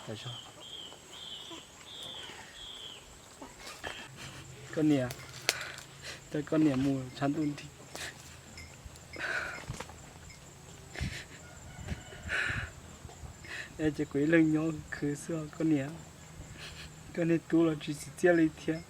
Koj niam, coj koj niam mus tshav ntuj nrig, es ces kuv ib leeg nyob khwv xwb os koj niam. Koj niag tub los tsis txim txiaj li thiab.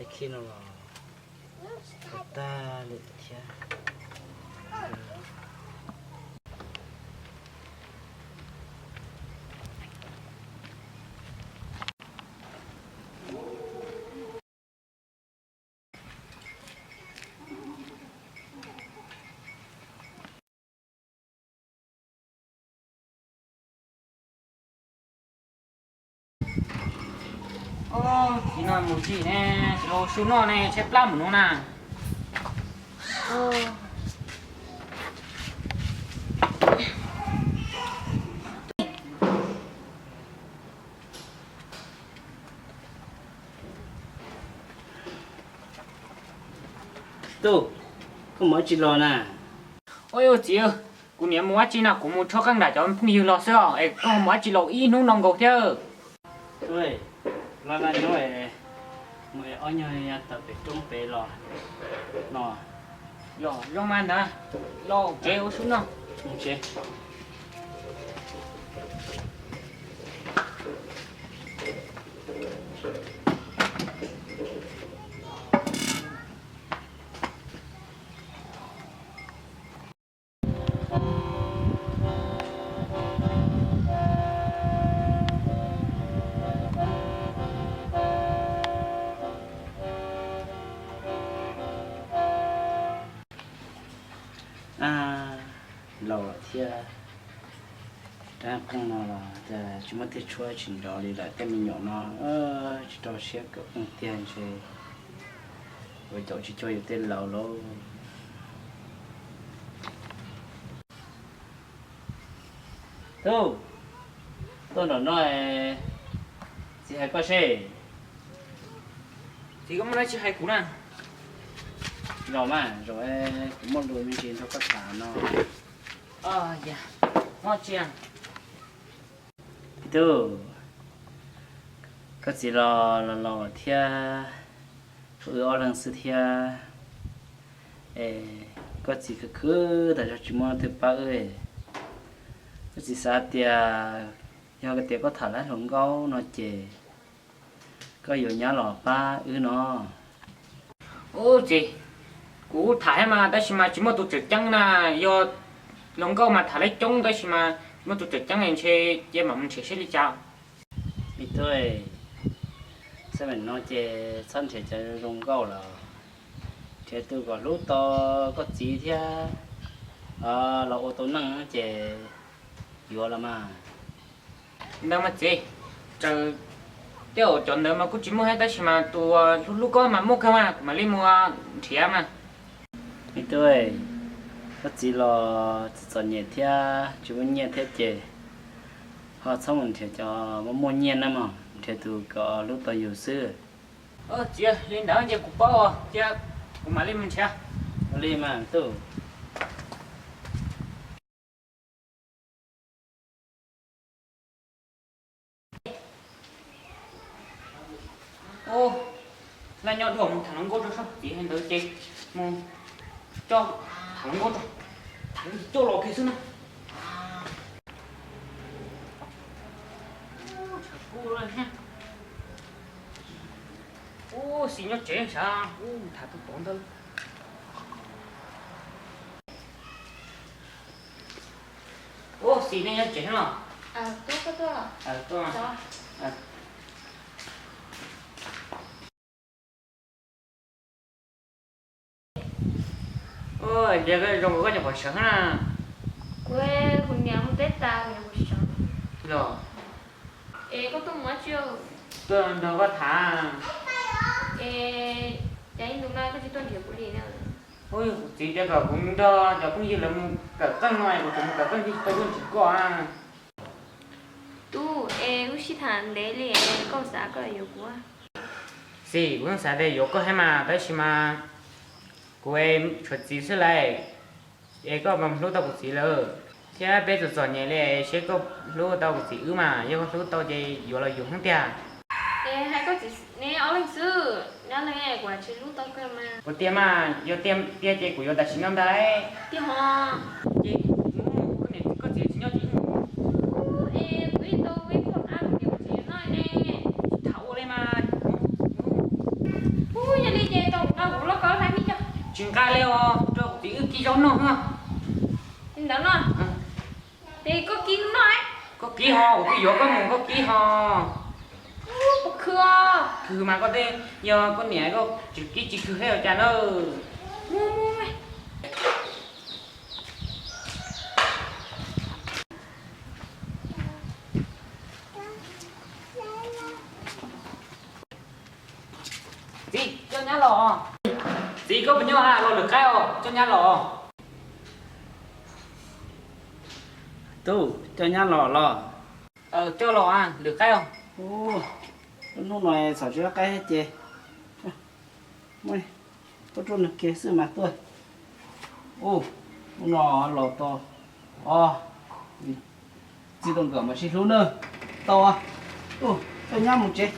Tag kis no los tag li thiab. Txiv no mus tsis ne, tsis los su noj ne, tshaib plab mus no na. Tub, koj mus dab tsi los na? Ua txiv, kuv niam mus dab tsi no, kuv mus tshuab qeej nram cov phooj ywg los xwb os, es koj mus dab tsi los ib hnub no nkaus thiab? Los na nyob, mus es ob nyuag yav tawm pem roob pem los no. Los zoo mas ntag, los tsev ua su noj. Laus lawm thiab, rab qeej no los tsis muaj tiag tshuab tsis nrov li lawm, tej me nyuam no tsis rau siab kawm qeej tiag ntshe ua caum tsis cuag yus tej laus lauj. Tub, tuaj nram no, txiv hais koj seb. Txiv, koj muaj dab tsi hais kuv na? Zaum mas, zaum kuv muaj lus me ntsis nrog koj tham no. Muaj tsi? Tub, koj txiv los los laus thiab, wb ob leeg xwb thiab. Es koj txiv khwv khwv tas zog tsis muaj leej twg pab wb. Koj txiv xav tias yog tias koj tham lawv hluas nkauj no ces koj yuav nyab los pab wb no. Ub txiv, kuv tham thiab mas tab sis mas tsis muaj tus tseem ceeb na. Yog hluas nkauj mas tham lawv coob tab sis mas Muab tus tseem ceeb ntshe cia mam mus nrhiav saib li cas. Me tub, txheej me no ces txhob nrhiav cov zoo nkauj lawm, nrhiav tus kom hlub tau koj txiv thiab los ua tau neej ces yuav los mas. Ntawd mas txiv, txawm tej zaum cov ntawd mas kuj tsis muaj thiab tab sis mas tus hlub hlub koj mas muaj kawg mas kuv mam li mus nrhiav mas. Me tub, koj txiv los txom txom nyem thiab tsis muaj nyiaj thiab ces ho txhob mus nrhiav cov muaj muaj nyiaj na mog, nrhiav tus kom hlub tau yus xwb. Txiv, li ntawd ces kuv paub cia kuv mam li mus nrhiav. Ua li mas tub. Laj nyob dua mus tham hluas nkauj rau sab txiv hais ntawd ces mus coj tham hluas nkauj rau, tham coj los kiag xwb na. Ub, Xis nyob tsev sav, ub, tham tus tod ntawd. Ub, Xis nej nyob tsev los? Ua cas zoo nkaus koj nyuam qhuav sawv na? Kuv hu niam mus teb tas kuv nyuam qhuav sawv. Los? Es koj tuaj mus dab tsi? Tuaj nrog koj tham. Es cas ib ntus no koj tsis tuaj nrhiav kuv li na? Ub, kuv txiv tias kom kuv nrog cov phooj ywg lawv mus kawm txeej no es kuv tseem mus kawm txeej tsis tau tuaj nrhiav koj. Tub, es wb sib tham ntev li es koj xav koj yuav kuv? Xis, kuv yeej xav tias yuav koj thiab mas tab sis mas kuv tshuav txiv xwb lauj, es koj mas hlub tau kuv txiv lawm, thiab peb txom txom nyem li seb koj hlub tau kuv txiv wb mas, yog koj hlub tau ces yuav los yuav xwb tiag. Es hais koj txiv ne ob leeg xwb, nyob leej kuv tsis hlub tau kawg mas. Ua tiag mas, yog tiag tiag ces kuv yuav tam sim no ntag lauj. Tiag hos. Ces mus, koj niam koj txiv tsis nyob ces mus. Es kuv ib tau ib qho qab kuv niam kuv txiv noj ne. Tsis tham ua li mas. Ub, yog li ces tau nqa kuv lauj kaub hlab mib coj. Tsis nqa li os, rau kuv txiv wb kib zaub noj. Li ntawd no. Ces koj kib noj. Koj kib ho, kuv twb yuav koj mus koj kib ho. Ub, puas khw os? Khw mas koj tej, yog koj niam koj tsis kib tsis khw thiab ua cas na. Mus mus. Txiv, coj nyab los. Txiv, koj puas nyob hauv lawv lwm qaib os, coj nyab los. Tub, coj nyab los los? Coj los lwm qaib os. Ub, lub hnub no txhom tsis tau qaib ces muab tuaj rau nws kiag xwb mas tuaj. Ub, hnub no los tau os, txiv tau nkawm mas sib hlub nawb. Tau, ub, coj nyab mus tsev.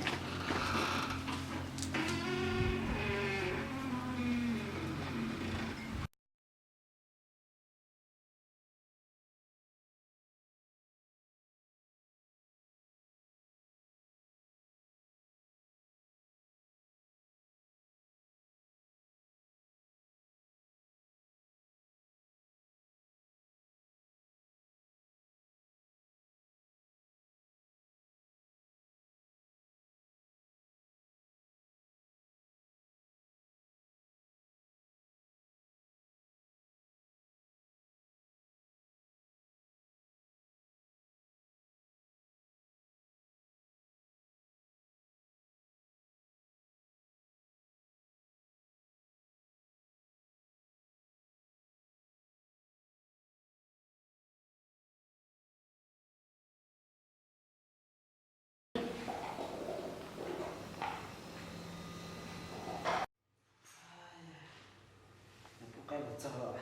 Pub qaib los txog los.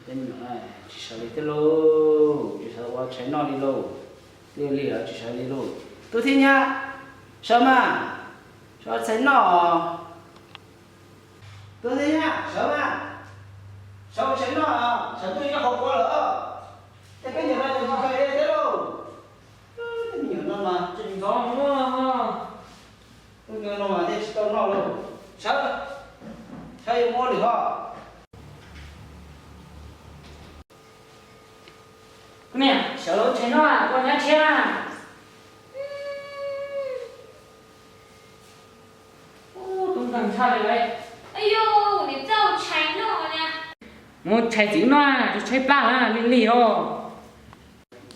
Tej me nyuam tsis sawv li thiab lauj, tsis sawv ua tshais noj li lauj. Twb lig los tsis sawv li lauj. Tub thiab nyab, sawv mas, sawv ua tshais noj. Tub thiab nyab, sawv mas, sawv ua tshais noj, sawv tuaj nyob hauv kuav lawm. Tej peb nyuam no tsis sawv li thiab lauj. Tej me nyuam no mas tseem ntxov ua, tej me nyuam no mas tej tsis tau noj lauj. Sawv, sawv yuav muab lwm hov. Niam, sawv los ua tshais noj, koj nyab tshiab. Ub, tub nkeeg tshaj li. Ayu, niam txawj ua tshais noj na. Mus tshais txiv noj, tsis tshaib plab lig lig os.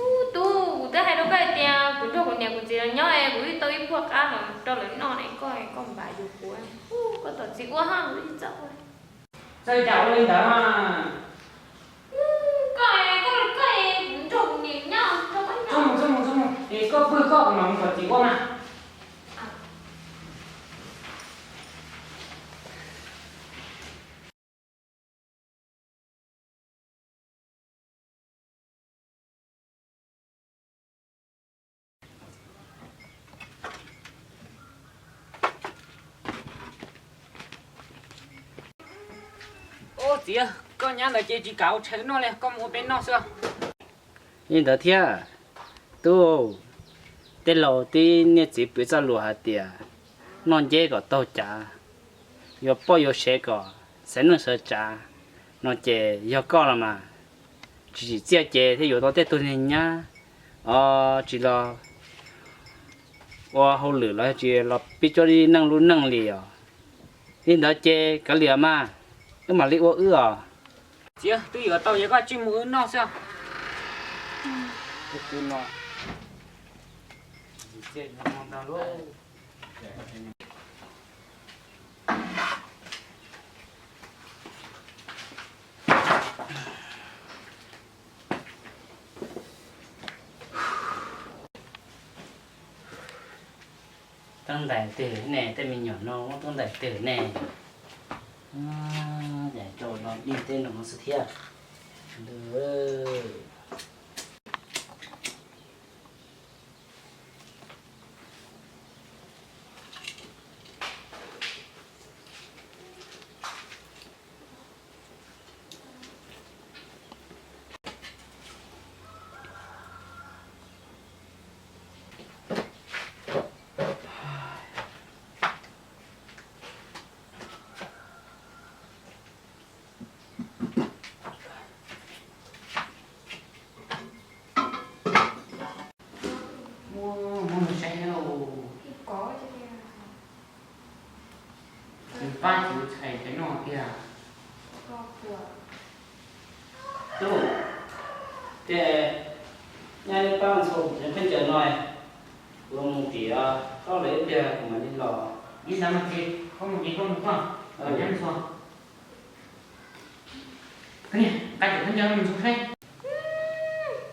Ub, tub, kuv twb hais rau koj hais tias kuv nrog kuv niam kuv txiv los nyob es kuv yeej tau ib puag qab los rau lawv noj ne, koj, koj npam yus kuv. Ub, koj tos txiv ua hab, kuv yeej txawj ua. Txawj cas ua li ntawd mas. Koj, koj, koj, kuv nrog kuv niam nyob, nrog koj nyob. Txhob mus, txhob mus, txhob mus, es koj pw koj, kuv mam mus kom txiv ua mas. Ub, txiv, koj nyab ntawd ces tsis kam ua tshais noj li, koj mus ua peb noj xwb. Li ntawd thiab, tub, tej laus tej niam txiv piv txoj lus hais tias noj nceb kom taug cav, yuav poj yuav sev kom xaiv neej xaiv tsav no ces yog koj los mas. Tsis tsim txiaj ces thiaj yuav tau tej tug niag nyab os, tsis los ua hauj lwm los tsis los pib cuab neej lub neej li os. Li ntawd ces kav liam mas, wb mam li ua wb os. Txiv, twb yuav tau ces koj tsij mus wb noj xwb. Tub ntais twg ne, tej me nyuam no muab tub ntais twg ne. Daim rau no dij teb no xwb thiab. Muab, muab saib lauj. Nws pab tsis txhais tau noj tiag. Tub, ces nyab neb pab ntxhua kuv khaub ncaws no, kuv mus tim koj lawm ib pliag kuv mam li los. Ib ntawd mas ces koj mus ces koj mus koj, nyab ntxhua. Koj niam, nqa cov khaub ncaws mus ntxhua saib.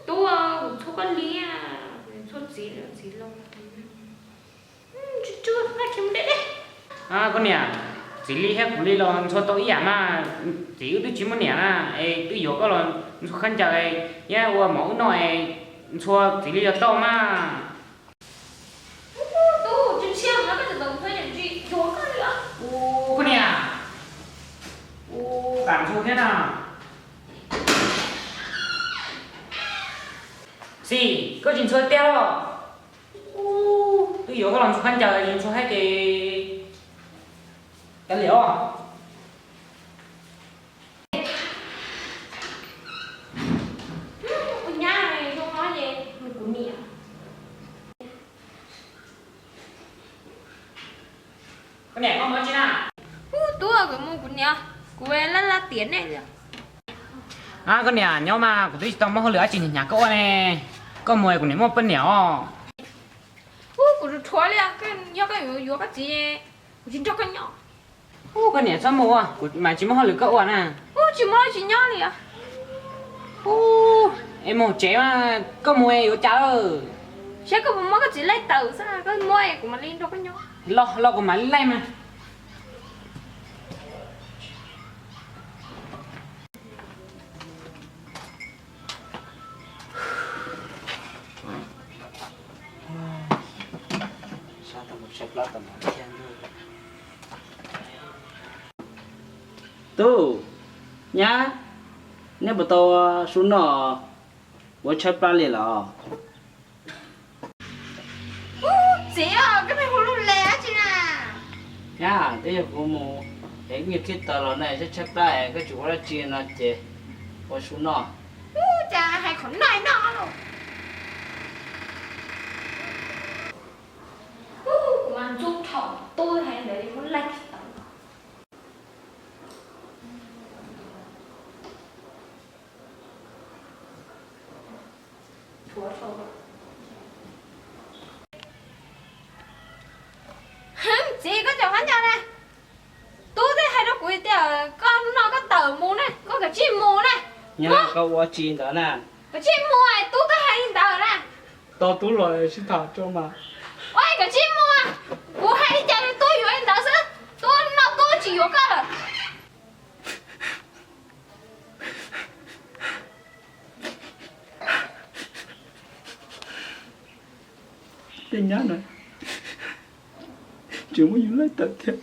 Tub, kuv ntxhua koj li, ntxhua txiv, txiv los. Koj niam, txiv li thiab kuv li los ntxhua tau ib yam mas, txiv wb twb tsis muaj niam na, es twb yuav koj los ntxhua khaub ncaws, thiab ua mov wb noj es ntxhua txiv li los tau mas. Ub, koj niam, ub, kam ntxhua thiab na. Xis, koj tsis ntxhua tiag los? Ub, twb yuav koj los ntxhua khaub ncaws, ntxhua thiab ces kav liam os. Ua nyab zoo no ces mus kuv niam. Koj niam, koj mus dab tsi na? Ub, tub, kuv mus kuv niam, kuv laj laj tiam nej li. Koj niam nyob mas, kuv twb tsis tau muaj hauj lwm dab tsi hnyav koj ua ne. Koj mus kuv niam muaj poj niam os. Ub, kuv rhuav rhuav li, yog koj yuav koj txiv, kuv tsis nrog koj nyob. Ub, koj niam txhob mus, kuv mas tsis muaj hauj lwm koj ua na. Ub, tsis muaj los tsis nyob li os. Ub, es mus tsev mas koj mus yuav cas? Saib koj puas muab koj txiv laij tawm xwb, koj muab kuv mam li nrog koj nyob. Los los kuv mam li laij mas. Tub, nyab, neb puas tau su noj, ua tshaib plab li los? Ub, txiv, koj pheej hu lub le dab tsi na? Nyab, twb yog kuv mus es nyiaj khib taws los na, tshaib tshaib plab es koj tsis ua dab tsi no ces ua su noj. Ub, cas hais Qhov nai no los. Kuv mas ntxub dhau, tub hais li ntawd muab laij tsis tau. Txiv, koj cov khaub ncaws na, tub twb hais rau kuv tias koj hnub no koj tawm mus na, koj kav tsij mus na. Nyab, koj ua tsi ntawd na? Kav tsij mus, tub twb hais li ntawd na. Tau tub los sib tham tso mas. Ua kav tsij mus, kuv hais li cas tub yuav li ntawd xwb, tub no tub tsis yuav koj lawm. Tej nyab na, tseem muab yus laij tawm thiab.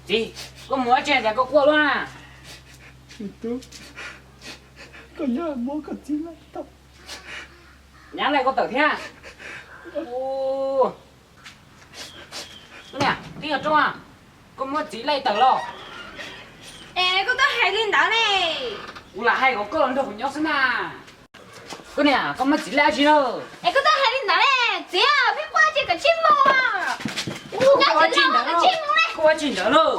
Txiv, koj mus ua tsi es koj quaj luaj na? Tub, koj nyab muab koj txiv laij tawm. Nyab laij koj tawm thiab? Koj niam, tub yog rooj, koj muab txiv laij tawm los? Es koj twb hais li ntawd ne. Kuv lam hais kom koj los nrog kuv nyob xwb na. Koj niam, koj muab txiv laij dab tsi na? Es koj twb hais li ntawd ne, txiv, pheej quaj tsis kam tsij mus. Koj ua tsis ntawd lauj.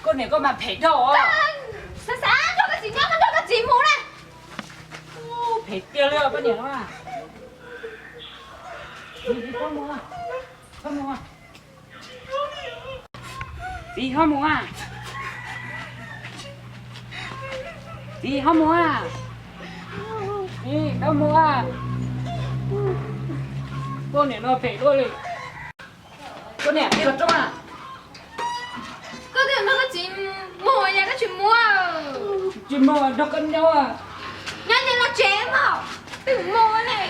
Koj niam koj mas phem dhau. Xav xav nrog koj txiv nyob, koj nrog koj txiv mus na. Phem tiag li koj niam no. Txiv, ho mus a. Txiv, ho mus a. Txiv, ho mus a. Koj niam no phem luaj li. Koj niam, txiv los rooj a. Koj twb nrog koj txiv mus yog koj tsis mus. Tsis mus nrog koj nyob. Nyob ces los tsev mas, twb mus ne.